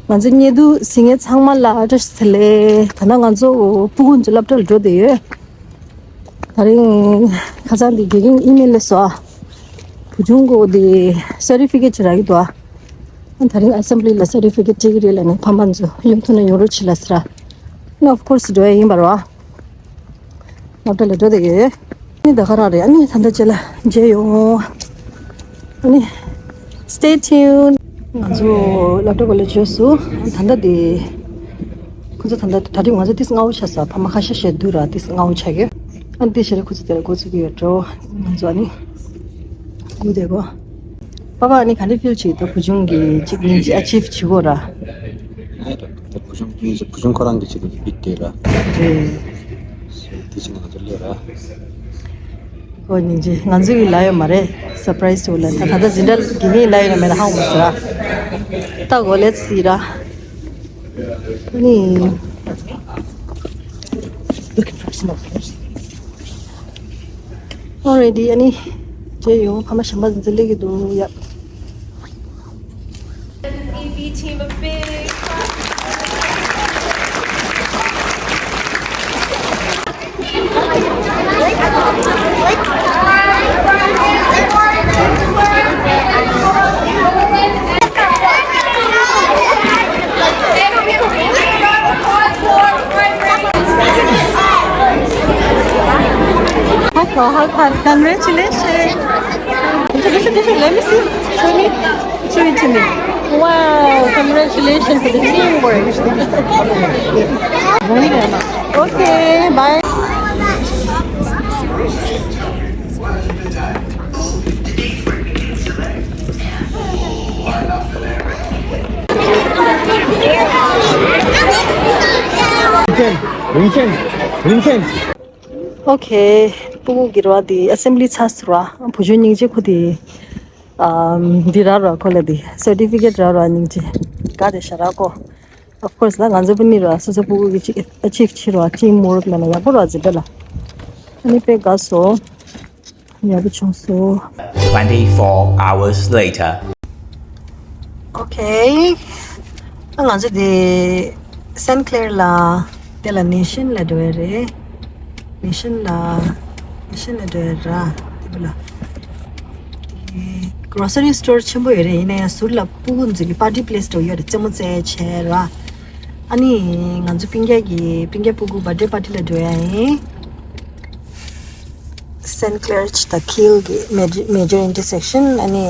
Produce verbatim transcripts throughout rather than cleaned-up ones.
ང་ཚོ་ཉེ་དུ་སི་ངེ་ཚང་མ་ལ་བཀྲ་ཤིས་བདེ་ལེགས། ད་ནང་ང་ཚོ་སྤུ་གུ་ཚོ་སློབ་གྲྭར་འགྲོ་བསྡད་ཡོད། ད་རིང་ཁ་སང་འདི་དགེ་རྒན་ཨི་མེལ་སླེབས་སོང་། བུ་ཆུང་གོ་འདི་སར་ཊི་ཕི་ཀེཊ་ཅིག་རག་གི་འདུག་ཨ། ད་རིང་ཨ་སེམ་བྷི་ལི་ལ་སར་ཊི་ཕི་ཀེཊ་སྤྲད་ཀྱི་རེད་ལབ་ནས་ཕ་མ་ཚོ་ཡོང་ཐུབ་ན་ཡོང་རོགས་བྱེད་ལབ་ཟེར། ཨ་ནི་ཨོཕ་ཀོར་སི་འགྲོ་ཡ་ཡིན་པ་རེད་བ། སློབ་གྲྭ་ལ་འགྲོ་བསྡད་ཡོད། ཨ་ནི་ད་ག་རང་རེད། ཨ་ནི་ད་ལྟ་རྗེས་ལ་མཇལ་ཡོང་། ཨ་ནི་stay tuned། ང་ཚོ་སློབ་གྲྭ་སྐོར་ལ་བརྗོད་སོང་། ད་ལྟ་དེ་ཁོ་ཚོ་ད་ལྟ་གྲ་སྒྲིག་ང་ཚོ་ཏིས་སྔ་བོ་ཆགས་སོང་། ཕ་མ་ཁ་ཤས་ཤིག་འདུག་ར། ཏིས་སྔ་བོ་ཆགས་ཡོད། ཨ་ནི་དེ་ཞེ་རེ་ཁོ་ཚོ་དེ་ལ་འགོ་ཚུགས་ཀྱི་ཡོད་འགྲོ། ང་ཚོ་ཨ་ནི་སྒུག་བསྡད་གོ། པ་པ་ཨ་ནི་ག་འདྲ་ཕིལ་བྱེད་ད། བུ་ཆུང་གི་ཅིག་སྙིང་རྗེ་ཨ་ཆིབ་བྱེད་གོ་ར། ད་བུ་ཆུང་སྙིང་རྗེ། བུ་ཆུང་ཁོ་རང་གི་ཆེད་དུ་ཡི་གེ་དེ་ར། རེད། དེ་ཕྱིན་ང་ཚོ་སླེབས་ར། ཁོ་སྙིང་རྗེ། ང་ཚོ་གི་ལ་ཡོད་མ་རེད། སར་པ་རའི་སི་ཅིག་ལ། ད་ད་ལྟ་འཛིན་གྲྭ་དགེ་རྒན་ལ་ཡོད་ན་མེད་ན་ཧ་གོ་མ་སོང་ར། ལྟ་གོ། Let's see ར། ནི། Already ཨ་ནི་མཇལ་ཡོང་། ཕ་མ་གཞན་པ་འཛིན་གྲྭ་སླེབས་ཀྱི་འདུག་ཡ། Hello, hello, congratulations. This, this, this, let me see. Show me. Show it to me. Wow, congratulations for the teamwork. Okay, bye. ཨོ་ཁེ། སྤུ་གུ་གི་ར་བ་དེ་ཨ་སེམ་བྷི་ལི་ཚར་སོང་ར། བུ་ཆུང་སྙིང་རྗེ་ཁོ་དེ། ཨམ། འདི་རག་ར། ཁོ་ལ་དེ་སར་ཊི་ཕི་ཀེཊ་རག་ར། སྙིང་རྗེ་དགའ་བསྡད་ཤག་ར་ཁོ། Of course ལ་ང་ཚོ་པུ་ནི་ར་སོ་སོ་སྤུ་གུ་གི་ཅིག་ཨ་ཆིབ་བྱེད་ར། ཊིམ་ཝོརཀ་ལ་ན་ཡག་པོ་ར་ཟེར་བས་ལ། ཨ་ནི་དཔེ་དགའ་སོང་། ཡག་པོ་བྱུང་སོང་། Twenty-four hours later. ཨོ་ཁེ། ཨ་ང་ཚོ་དེ་སེན་ཀླེར་ལ་དེ་ལ་ནེ་ཤན་ལ་འགྲོ་ཡ་རེད། ནེ་ཤན་ལ་ནེ་ཤན་ལ་འགྲོ་ཡ་ར། དེ་བུ་ལ་དེ་གྲོ་སི་རི་སི་ཊོར་ཆེན་པོ་ཡོད་རེད། ཡིན་ན་ཡང་ཟུར་ལ་སྤུ་གུ་ཚོ་གི་པར་ཊི་པི་ལེ་སི་འདྲ་བོ་ཡོད་རེད། རྩེད་མོ་རྩེ་བྱས་ར། ཨ་ནི་ང་ཚོ་སྤུན་ཀྱག་གི་སྤུན་ཀྱག་སྤུ་གུ་བར་ཐི་ཌེ་པར་ཊི་ལ་འགྲོ་ཡ་ཡིན། སེན་ཀླེར་དང་ཁིལ་གྱི་མེ་ཇར་མེ་ཇར་ཨིན་ཊར་སེག་ཤན། ཨ་ནི་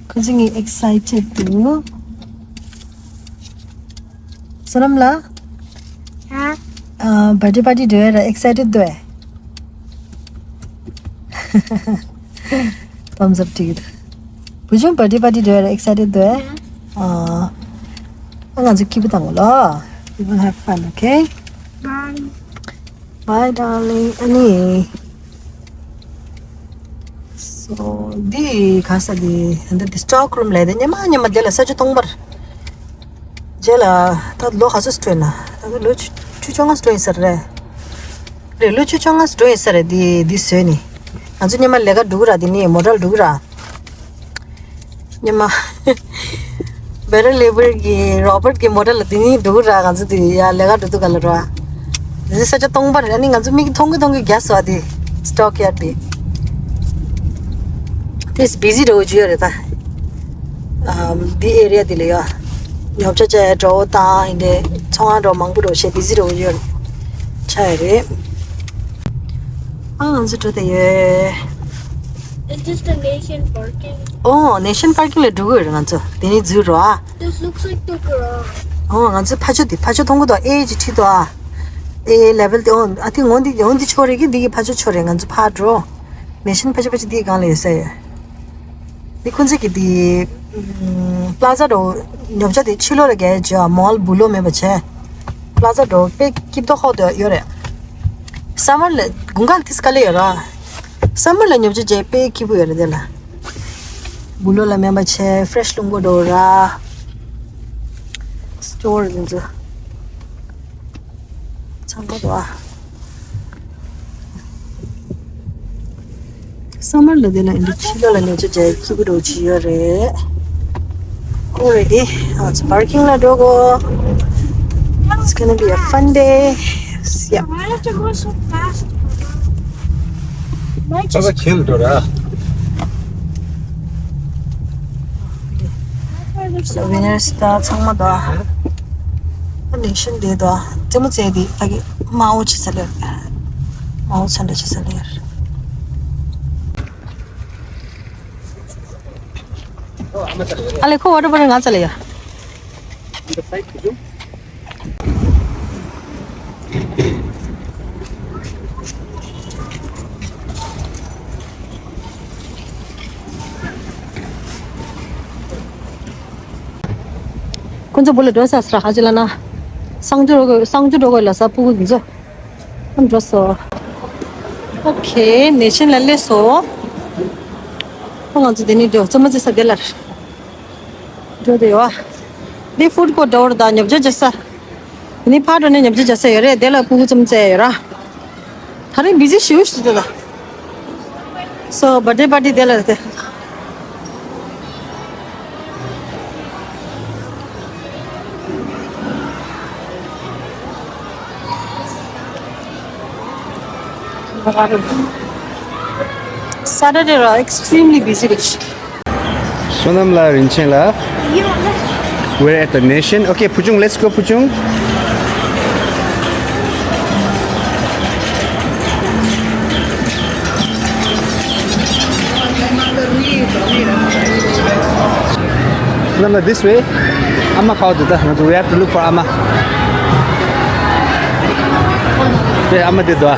ཁོ་ཚོ་གཉིས་ཨེག་སའི་ཊེཌ་འདུག་བསོད་ནམས་ལགས། ཧ། ཨ། བར་ཐི་ཌེ་པར་ཊི་འགྲོ་ཡ་ར་ཨེག་སའི་ཊེཌ་འདུག་ཨེ། ཐམ་སི་ཨབ་བྲིས་ཀྱི་འདུག་བུ་ཆུང་བར་ཐི་ཌེ་པར་ཊི་འགྲོ་ཡ་ར་ཨེག་སའི་ཊེཌ་འདུག་ཨེ། ཨ། ཨ་ང་ཚོ་སྐྱིད་པོ་བཏང་གོ་ལོ། We will have fun, okay? Bye. Bye, darling. ཨ་ནི། སོ། འདི་ག་ས་འདི། འདི་འདི་སི་ཊོག་ཧོལམ་ལ། དེ་སྔོན་མ་སྔོན་མ་དེ་ལ་ས་ཆ་སྟོང་པར། རྗེས་ལ་ད་ལོ་ག་ཚོད་འགྲོ་ཡིན་ན། ད་ལོ་བཅུ་བཅུ་བཅོ་ལྔ་འགྲོ་ཡིན་ས་རེད། རེད། ལོ་བཅུ་བཅོ་ལྔ་འགྲོ་ཡིན་ས་རེད། འདི་འདི་བཟོས་ནི། ང་ཚོ་སྔོན་མ་ལས་ཀ་འགྲོ་གི་ར། འདི་ནི་མོ་ཊལ་འགྲོ་གི་ར། སྔོན་མ་བེ་ར་ལེ་བར་གྱི་རོ་བར་གྱི་མོ་ཊལ་ལ་དེ་ནི་འགྲོ་གི་ར། ང་ཚོ་དེ་ཡ་ལས་ཀ་འགྲོ་དུས་ག་ལ་ར། དེ་ས་ཆ་སྟོང་པ་རེད། ཨ་ནི་ང་ཚོ་མིག་མཐོང་གི་མཐོང་གི་རྒྱག་སོང་། དེ་སི་ཊོག་ཡར་དེ་དེ་བི་ཟི་འགྲོ་གི་ཡོད་རེད་ད། ཨམ། དེ་ཨེ་རི་ཡ་དེ་ལ་ཡ་ཉོ་ཆ་བྱས་འགྲོ་དང་། ཡིན་ཏེ་ཚོང་ཁང་འགྲོ་མང་པོ་འགྲོ་བྱས་བི་ཟི་འགྲོ་གི་ཡོད་རེད། ཆ་ཡ་རེད། ཨ། ང་ཚོ་འགྲོ་བསྡད་ཡོད། Is this the nation parking? ཨོ། ནེ་ཤན་པར་ཀིང་ལ་འགྲོ་གི་ཡོད་རེད་ང་ཚོ། དེ་ནས་འཛུལ་རོགས་ཨ། This looks like the garage. ཨོ། ང་ཚོ་ཕ་ཆོ་དེ་ཕ་ཆོ་མཐོང་གི་འདུག་ཨེ་ཅིག་ཁྲིད་འདུག་ཨ། ཨེ་ལེ་ཝལ་དེ། ཨོ། ཨ། དེ་འོ་འདི་འོ་འདི་ཆོ་རེད་ཀི། འདི་གི་ཕ་ཆོ་ཆོ་རེད། ང་ཚོ་ཕར་འགྲོ། ནེ་ཤན་ཕ་ཆོ་ཕ་ཆོ་འདི་གི་སྒང་ལ་ཡོད་ས་ཡོད། འདི་ཁོང་ཚོ་གི་འདི། ཨམ། པ་ལ་ཛ་འགྲོ། ཉོ་ཆ་དེ་ཕྱི་ལོགས་ལ་རྒྱག་ཡ་བྱོས་ཨ། མོལ་བུ་ལོ་མེད་པ་བྱས། པ་ལ་ཛ་འགྲོ་དཔེ་སྐྱིད་པོ་ཧོ་དོ་ཡོད་རེད། སམ་མར་ལ་དགུན་ཁ་ལ་ཏིས་དཀའ་ལས་ཡོད་ར། སམ་མར་ལ་ཉོ་ཆ་བྱས་དཔེ་སྐྱིད་པོ་ཡོད་རེད་དེ་ལ། བུ་ལོ་ལ་མེད་པ་བྱས་ཕི་རེ་ཤི་རླུང་པོ་འགྲོ་ར། སི་ཊོར་འདི་ཚོ་ཚང་མ་འདུག་ཨ། སམ་མར་ལ་དེ་ལ་ཨིན་དྲ་ཕྱི་ལོགས་ལ་ཉོ་ཆ་བྱས་སྐྱིད་པོ་འགྲོ་གི་ཡོད་རེད། Already, ང་ཚོ་པར་ཀིང་ལ་འགྲོ་གོ། It's gonna be a fun day. Yeah. Why have to go so fast? ད་ས་ཁྱེར་འགྲོ་ར། སོ་བི་ནར་ད་ཚང་མ་ད། ཨ་ནི་ཤིན་དེ་ད། ཅི་མོ་ཚེ་དེ་ད་གི་མ་འོ་ཆི་ས་ལེར། མ་འོ་ཚ་འདྲ་ཆི་ས་ལེར། ཨ་ལེ་ཁོ་ཝ་ཊར་བོ་ཊལ་ང་ཚ་ལེ་ཡ། ཁོ་ཚོ་བུ་ལ་འགྲོ་ས་སྲ་ཧ་ཅི་ལ་ན། སང་ཇོ་རོ་སང་ཇོ་རོ་གོ་ལ་ས་ཕུ་གུ་འཛོ། འགྲོ་སོ། ཨོ་ཁེ་ནེ་ཤན་ལ་སླེབས་སོ། ཁོ་ང་ཚོ་དེ་ནས་འགྲོ་ཚོ་མ་ཚེ་ས་དེ་ལ། འགྲོ་དེ་ཡོད། འདི་ཕུཌ་ཀོར་ཊ་འགྲོ་བར་ད་ཉོ་ཆ་རྒྱག་ས། འདི་ནི་ཕར་འགྲོ་ནས་ཉོ་ཆ་རྒྱག་ས་ཡོད་རེད། དེ་ལ་ཕྲུ་གུ་ཙམ་བཙལ་ཡོད་ར། ད་རིང་བི་ཟི་ཞེ་པོ་ཞིག་འདུག་ད། སོ་བར་ཌེ་པར་ཊི་དེ་ལ་རེད་དེ། Saturday ར་extremely busy རེད། བསོད་ནམས་ལགས། རིན་ཆེན་ལགས། We're at the Nation. Okay, ཕུ་ཆུང་། Let's go, ཕུ་ཆུང་། བསོད་ནམས་ལགས། This way. ཨ་མ་ཁ་བ་དེ་ད་ང་ཚོ། We have to look for ཨ་མ། དེ་ཨ་མ་དེ་དོ།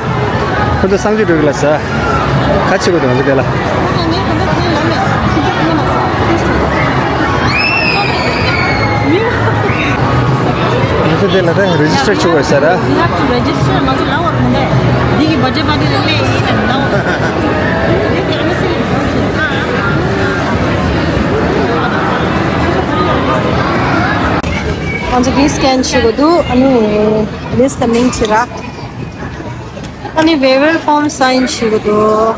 ཁོ་ཚོ་སང་ཇོ་འགྲོ་གི་ལ་ས། ཁ་ཆེ་གོ་དང་དེ་ལ། ང་ཚོ་དེ་ལ་ད་རེ་ཇི་སི་ཊར་བྱེད་དགོས་ས་ར། You have to register. ང་ཚོ་ལ་བར་མི་འདུག་འདི་གི་བར་ཌེ་པར་ཊི་རེད་ལེ་ཡིན་ན་ལ་བར། ང་ཚོ་གི་སི་ཀེན་བྱེད་དགོས་འདུག་ཨ་ནི་ལིསི་ཊི་ལ་མིང་བྲིས་ར། ཨ་ནི་ཝེ་ཝར་ཕོམ་སའིན་བྱེད་དགོས་འདུག་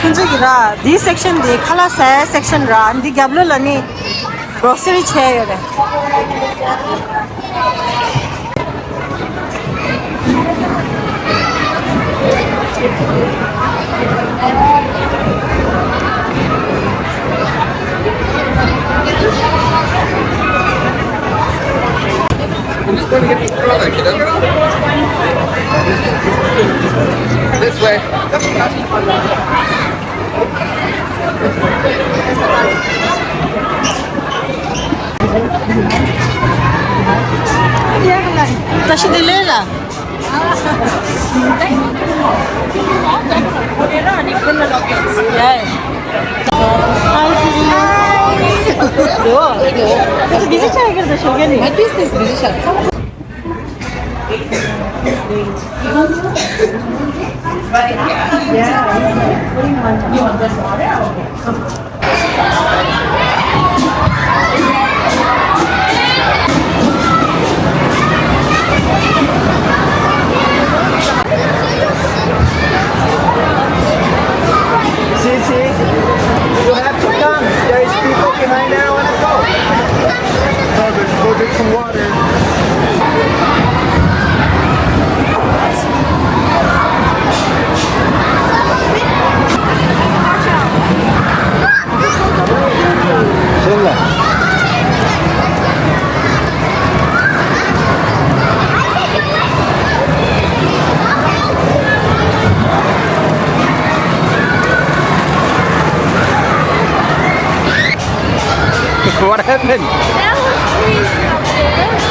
ཁོང་ཚོ་གི་ར། འདི་སེག་ཤན་འདི་ཁ་ལག་ཟ་ཡ་སེག་ཤན་ར། འདི་རྒྱབ་ལོགས་ལ་ནི་གྲོ་སི་རི་བྱས་ཡོད་རེད། I'm just going to get the straw back, you know? This way. See, see, you have to come. There is people behind there who wanna go. Go drink, go drink some water. What happened? That was crazy up there.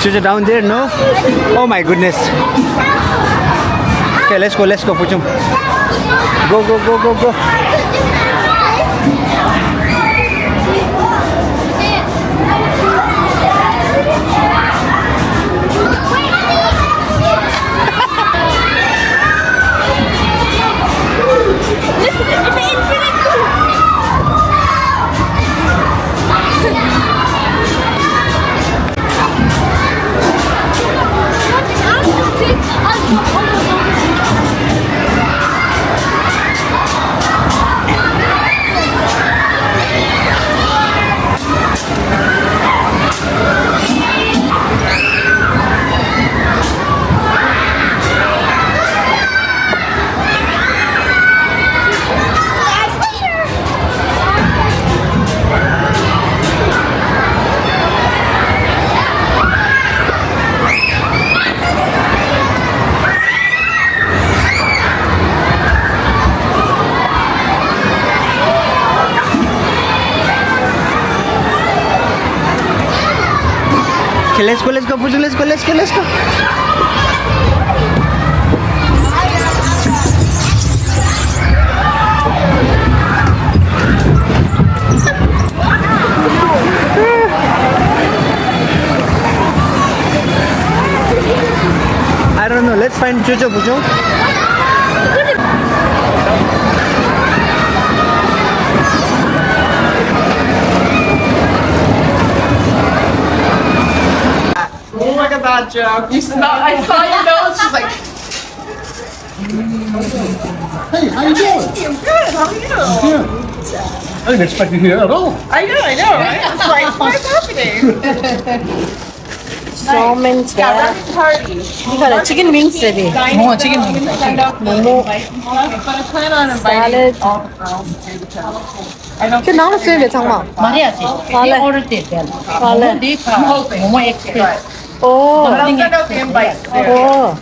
Chucha down there, no? Oh my goodness. Okay, let's go, let's go, Puchung. Go, go, go, go, go. Okay, let's go, let's go, Puchung, let's go, let's go, let's go. I don't know. Let's find Chucha, Puchung. Oh, look at that joke. You saw, I saw your nose. She's like, Hey, how you doing? I'm good. How are you? Yeah. I didn't expect you here at all. I know, I know, right? It's like, what's happening? Salmon, yeah, ramen party. You got a chicken wings ready. Oh, chicken wings. Momo. But I plan on inviting all the girls to the house. ཁྱོད་ནང་ལ་སོན་པའི་ཚང་མ། མ་རེད་ཨ་ཅེ། ཨ་ལེ། དེ་ཨོ་ཌར་དེ་དེ་ལ། ཨ་ལེ། མོ་མོ་ཨེག་སི་པྲེ་སི། ཨོ། But I'll send out the invites. ཨོ།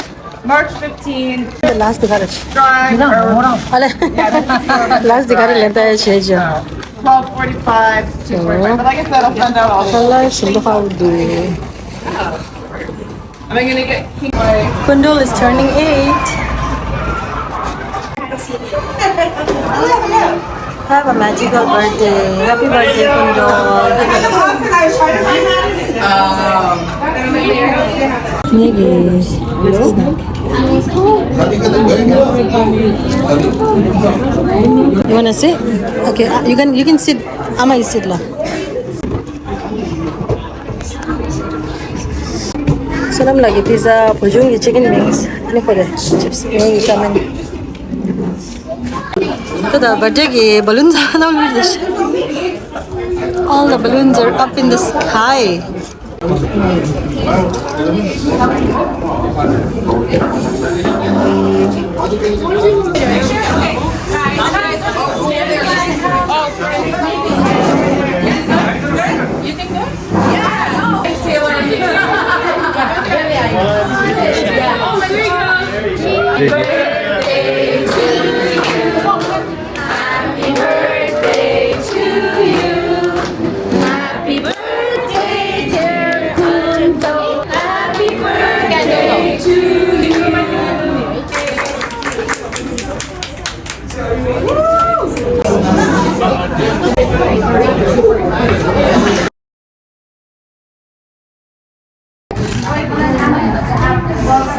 March fifteen. The last the garage. Drive. ཨ་ལེ། Yeah, that's the last the garage ལེན་ད་ཡ་བྱེད་ཅོ། Twelve forty-five to two forty-five. But like I said, I'll send out all the ཨ་ལེ། ཞིམ་པོ་ཧ་འདུག Am I gonna get Kundal is turning eight. Have a magical birthday. Happy birthday, Kundal. Um, you wanna sit? Okay, uh, you can you can sit. Ama, you sit la. Sonam lagi pizza, Puchung gi chicken wings, ani kore chips, ani ramen. Kada birthday gi balloons are all over this. All the balloons are up in the sky.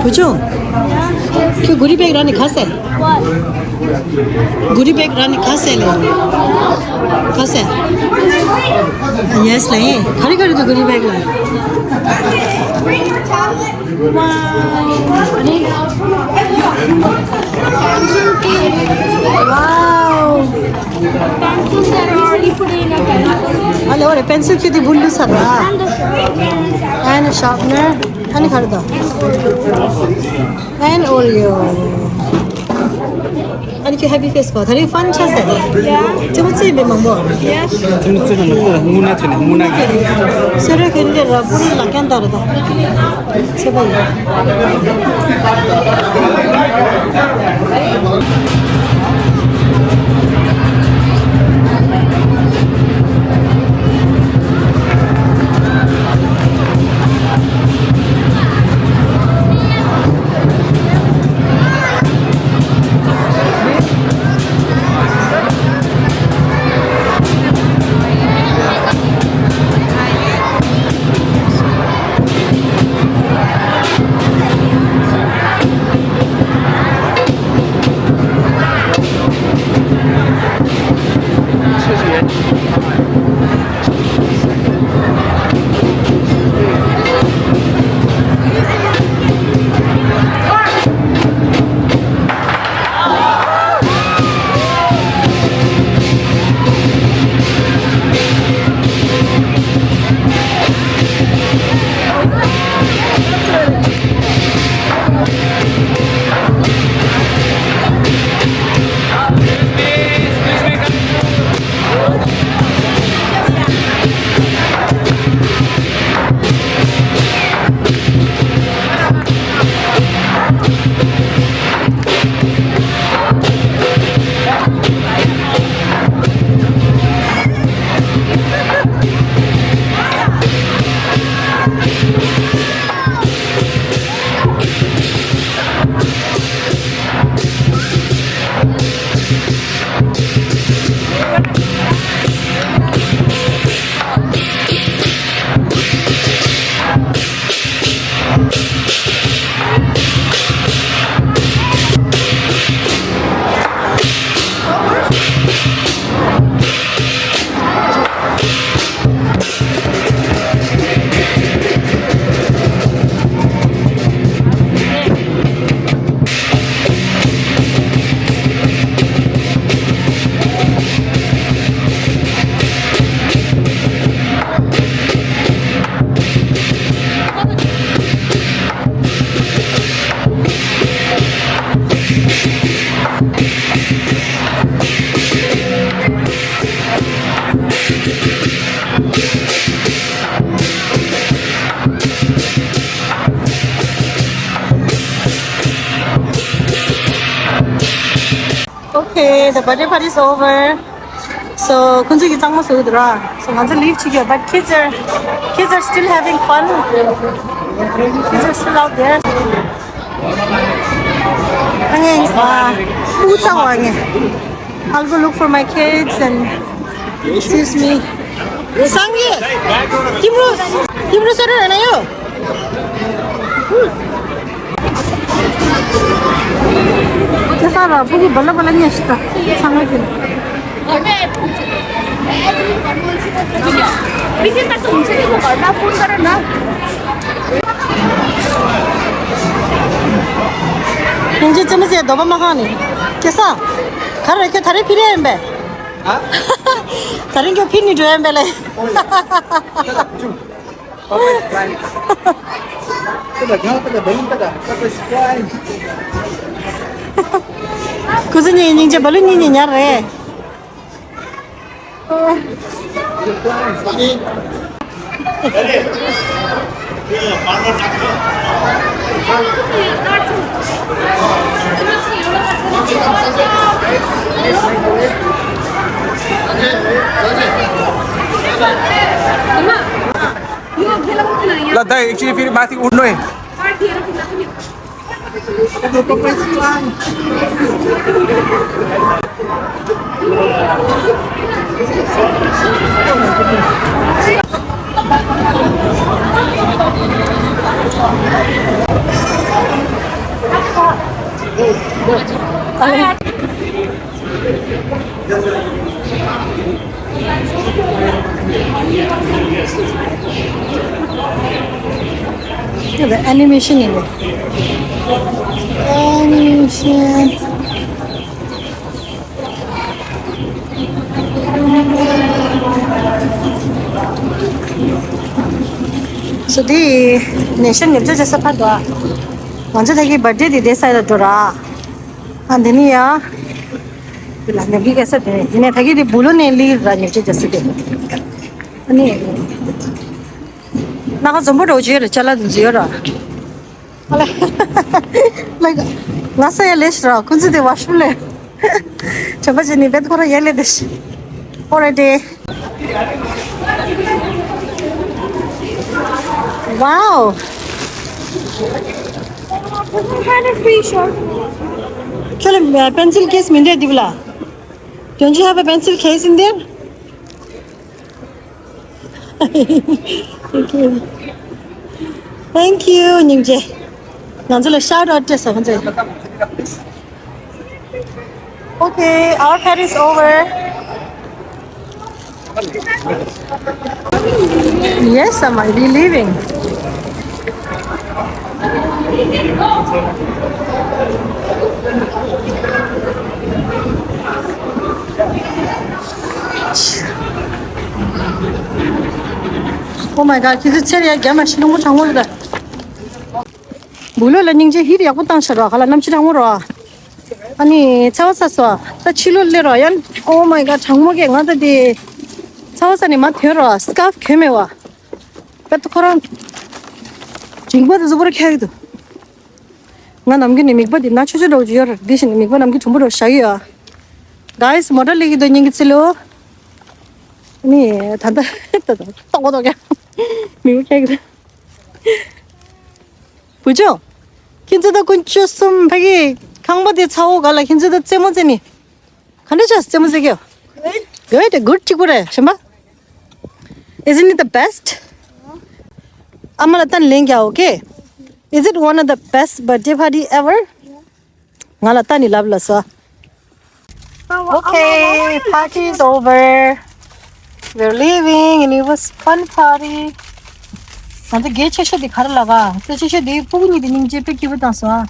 བུ་ཆུང་། ཁྱོད་གུ་རི་བེག་ར་ནི་ཁ་སེ། གུ་རི་བེག་ར་ནི་ཁ་སེ་ལེ། ཁ་སེ། ཡེས་ལེ། ག་རེ་ག་རེ་འདུག་གུ་རི་བེག་ལ། Wow. Wow. Pencils that are already put in a pencil. Hello, the pencil kitty bulu sara. And the sharpener. And a sharpener. And a kharda. And Oreo. And if you happy face ko, thari fun cha se. Yeah. Chumu tsi be mambo. Yes. Chumu tsi be mambo. Muna chune, muna. Sere kende ra puri la kyan tar da. Che bai. Okay, the birthday party is over. So, ཁོང་ཚོ་གིས་གཙང་མ་བཟོ་གི་འདུག་ར། So, ང་ཚོ་leave བྱེད་ཀྱི་ཡོད། But kids are, kids are still having fun. Kids are still out there. ཨ་ངས་ཨ་ཨུ་ཚ་བ་ངས། I'll go look for my kids and excuse me. སངས་རྒྱས། ཡིབ་རུ། ཡིབ་རུ་སེ་ར་ན་ཡོ། ཁྱེད་ས་ར་ཕུ་གུ་བ་ལ་བ་ལ་ཉེ་ཤི་ད་ཚང་མ་ཁྱེད། ཡང་ཅི་ཙི་མི་ཟེར་རྡོ་བ་མ་ཧ་ནི། ཁྱེད་ས། ག་རེ་ཁྱོད་ད་རེས་ཕི་རེ་ཡིན་པས། ཨ། ད་རིང་ཁྱོད་ཕི་ནི་འགྲོ་ཡིན་པས་ལེ། ཁོ་ཚོ་གཉིས་སྙིང་རྗེ། བ་ལུ་གཉིས་གཉིས་ཉར་རེད། ल दाइ, एकछिन फेरि माथि उठ्नु है। Look at the animation in it. Animation. So, the nation ཉིས་བརྒྱ་བརྒྱ་ས་ཕར་འདུག་ང་ཚོ་ད་གི་birthday དེ་དེ་སའི་ལ་འགྲོ་ར། ཨ་འདི་ནི་ཡ། དེ་ལ་ཉོ་གི་ག་ས་དེ་ཡིན་ནས་ད་གི་དེ་བུ་ལོ་ནས་ལི་ར་ཉིས་བརྒྱ་བརྒྱ་ས་དེ། ཨ་ནི། ན་ག་འཛོམས་པོ་འགྲོ་བྱེད་ར་ཅ་ལག་དེ་ཚོ་ཡོད་ར། ཨ་ལེ། ལེགས། ང་ས་ཡ་ལེ་ཤི་ར་ཁོང་ཚོ་དེ་བ་ཤུ་ལེ། དྲན་པ་བྱེད་ནི་བེད་ཁོ་ར་ཡ་ལེ་དེ་ཤི། ཨོ་རེ་དེ། Wow. Kind of free short. ཁྱོད་ལ་pencil case མི་འདྲ་འདུག་ལ། Don't you have a pencil case in there? Thank you. Thank you, སྙིང་རྗེ། ང་ཚོ་ལ་shout out སྤྲད་སོང་ཚེ། Okay, our party is over. Yes, I might be leaving. Oh my god, ཁྱེད་ཚོ་ཚེ་རིང་རྒྱ་མ་ཤི་ལུང་པ་གྲང་མོ་རེད། བུ་ལོ་ལ་སྙིང་རྗེ། ཧིར་ཡག་པོ་བཏང་ཤག་རོ། ཁ་ལ་གནམ་གཤིས་གྲང་མོ་རོ། ཨ་ནི་ཚ་བ་ཚ་སོ། ད་ཕྱི་ལོགས་སླེབས་རོ་ཡ། Oh my god, གྲང་མོ་གས་ང་ད་དེ་ཚ་བ་ཚ་ནས་མ་ཐོན་རོ། Scarf གྱོན་མེད་བ། པད་ཁོ་རང་མཇིང་པ་དེ་གཟུགས་པོར་ཁྱེར་གི་འདུག་ང་ནམ་རྒྱུན་ནས་མིག་པ་འདི་ན་ཆོ་ཆོ་འདྲ་བོ་ཅིག་ཡོད་རེད། འདི་བཞིན་མིག་པ་ནམ་རྒྱུན་གྲུང་པོ་འདྲ་བོ་བཞག་གི་ཡོད། Guys, མོ་ཊ་སླེབས་ཀྱི་འདུག་སྙིང་གི་ཚིལ་ལོ། ནི་ད་ལྟ་ཏོག་ཏོག་ཀྱང་མིག་པ་ཁྱེར་གི་འདུག་བུ་ཆུང་། ཁྱེད་ཚོ་ད་དཀོན་མཆོག་གསུམ། ཕ་གི་ཁང་པ་དེ་ཚ་བོ་ག་ལ། ཁྱེད་ཚོ་ད་རྩེད་མོ་རྩེ་ནི། ག་འདྲ་བྱས་རྩེད་མོ་རྩེ་གི་ཡོད། Good, good. གཅིག་པུ་རེད་ཤམ་པ། Isn't it the best? ཨ་མ་ལ་ད་ལན་རྒྱག okay? Is it one of the best birthday party ever? ང་ལ་ད་ནི་ལབ་ལ་ས། Okay, party is over. We're leaving and it was fun party. ང་ཚོ་གལ་ཆེ་ཤོས་དེ་ག་རེ་ལབ་ག་གལ་ཆེ་ཤོས་དེ་ཕྲུ་གུ་གཉིས་དེ་སྙིང་རྗེ་དཔེ་སྐྱིད་པོ་བཏང་སོང་ཨ།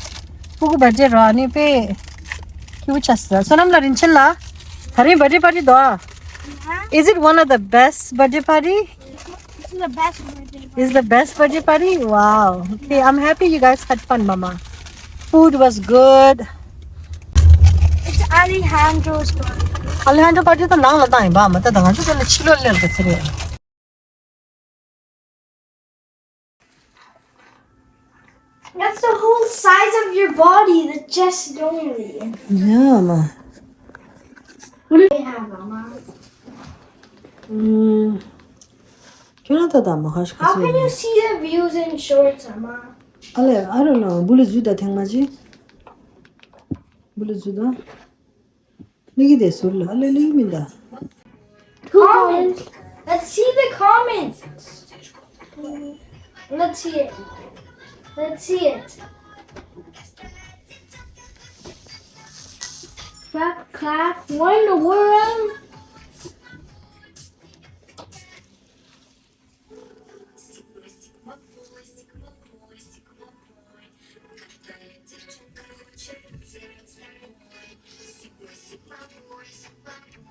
ཕྲུ་གུ་བར་ཆད་རོ་ཨ་ནི་དཔེ་སྐྱིད་པོ་ཆགས་སོང་། བསོད་ནམས་ལ་རིན་ཆེན་ལ་ད་རིང་བར་ཆད་པར་ཊི་དོ། Is it one of the best birthday party? This is the best birthday. This is the best birthday party? Wow. Okay, I'm happy you guys had fun, Mama. Food was good. It's Alejandro's birthday. Alejandro party ད་ནང་ལ་བཏང་ཡིན་པ། མ་ད་ད་ང་ཚོ་དེ་ལ་ཕྱི་ལོགས་སླེབས་ད་ཚེ་རེད། That's the whole size of your body, the chest only. Yeah, man. What do they have, Mama? ཁྱོད་རང་ད་ད་མ་ཧ་ཤི་ཁ། How can you see the views in shorts, Mama? ཨ་ལེ། I don't know. བུ་ལ་ཟུ་ད་ཐེངས་མ་ཅི། བུ་ལ་ཟུ་ད། ལི་གི་དེ་ཟུར་ལ་ཨ་ལེ་ལི་མི་ད། Comments. Let's see the comments. Let's see it. Let's see it. Clap, clap. What in the world?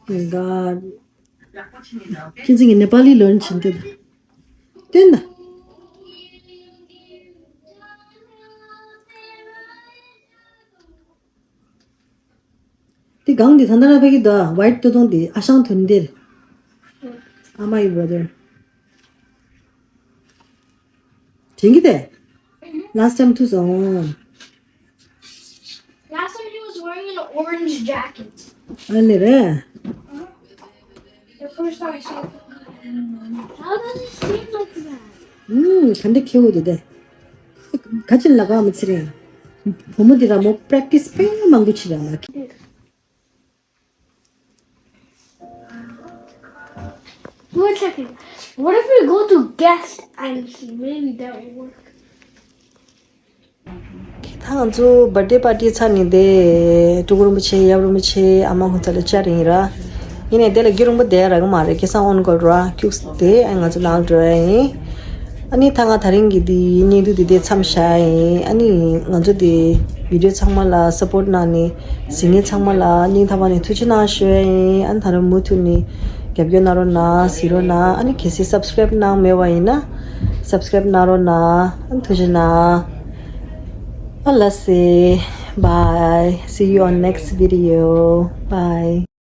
Oh my God. ཁྱེད་ཚོ་ངའི་ནེ་པ་ལི་ལོན་ཆེན་ཏེ། ཏེན་ན། དེ་གང་དེ་ད་ལྟ་ར་ཕ་གི་ད་ཝའིཊ་ཏོ་ཏོང་དེ་ཨ་ཤང་ཐོན་དེར། ཨ་མ་ཡི་བྷ་ར་དར། དྲན་གི་དེ། Last time ཐུག་སོང་། Last time he was wearing an orange jacket. ཨ་ལེ་རེད། The first time I saw him. How does he speak like that? ཨུམ། ག་འདྲ་ཁེའུ་དེ་དེ། ག་ཅིན་ལ་ག་མི་ཚེ་རིང་། བུ་མོ་དེ་ར་མོ་པྲེག་ཊི་སི་དཔེ་མང་པོ་བྱེད་ར་ལ། We're checking. What if we go to guest and see? Maybe that will work. ད་ང་ཚོ་བར་ཐ་ཌེ་པར་ཊི་ཚར་ནས་དེ་ཀྲུ་གུ་རིན་པོ་ཆེ་ཡབ་རིན་པོ་ཆེ་ཨ་མ་ཁོང་ཚོ་ལ་བཅར་ཡིན་ར། ཡིན་ནའི་དེ་ལ་རྒྱུན་རིང་པོ་བསྡད་རག་གི་མ་རེད། ཁ་སང་ཨོན་སྐོལ་ར་ཁྱུགས་དེ་ཨ་ང་ཚོ་ལངས་འགྲོ་ཡ་ཡིན། ཨ་ནི་ད་ང་དེ་རིང་གི་དེ་བརྙན་ཐུང་དེ་དེ་མཚམས་བཞག་ཡ་ཡིན། ཨ་ནི་ང་ཚོ་དེ་བི་ཌི་ཡོ་ཚང་མ་ལ་སབ་པོརཊ་གནང་ནས་གཟིགས་མཁན་ཚང་མ་ལ་སྙིང་ཐག་པ་ནས་ཐུགས་རྗེ་གནང་ཞུ་ཡ་ཡིན། ཨ་ནི་ད་རུང་མུ་མཐུད་ནས་རྒྱབ་སྐྱོར་གནང་རོགས་གནང་། གཟིགས་རོགས་གནང་། ཨ་ནི་གལ་སྲིད་སབ་སི་ཀ་རེབ་གནང་མེད་པ་ཡིན་ན་སབ་སི་ཀ་རེབ་གནང་རོགས་གནང་། ཨ་ནི་ཐུགས་རྗེ་གནང་། ཨ་ལ་སེ། Bye. See you on next video. Bye.